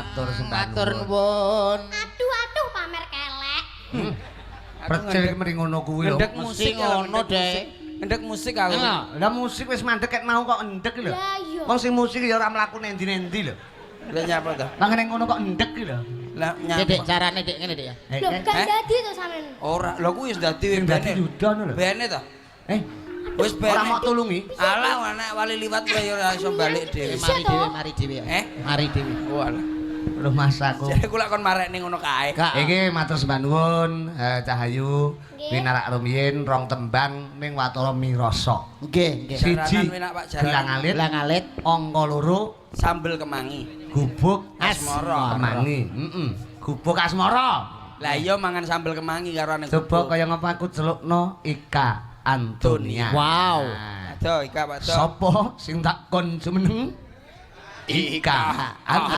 Matur sembah Matur nuwun. nuwun. Aduh aduh, pamer kelek. Percil iki mrene ngono kuwi lho. Ngendek Mesti musik ngono, Dek. Ngendek musik aku. Lah, Lah, musik wis mandek ket mau kok endek lho. Lah iya. Wong sing musik ya ora mlaku nendi-nendi lho. Lah, nyapa to? Lah, ngene ngono kok endek iki lho. Lah, Dek, Dek, nyapa? carane, Dek, ngene, Dek, ya. Eh, Lho, eh, gak Eh? dadi to sampean. Ora, lho, kuwi wis dadi Sing dadi yuda ngono lho. Bene to. Eh, Wis ora bene. mau tulungi. Alah, anak wali liwat kowe ya ora iso balik dhewe. Bisa Mari toh? dhewe, mari dhewe ya. Eh? Mari dhewe. Walah. Lho, Mas, aku. Jare kula kon marekne ngono kae. Gak. Iki matur sembah nuwun, Cahayu. Nggih. Pinarak rumiyin rong tembang ning watara mirasa. Nggih, nggih. Siji Jaranan penak, Pak, jaranan. Gelang alit, Gelang alit. Angka loro Sambel kemangi. Gubuk Asmara. Kemangi. Heeh. Gubuk Asmara. Lah iya, mangan sambel kemangi karo ane. Coba kaya ngapa aku celukno Ika Antonia. Wow. Nah. Aduh, Ika, Pak. Sopo sing tak kon jumeneng? Ika.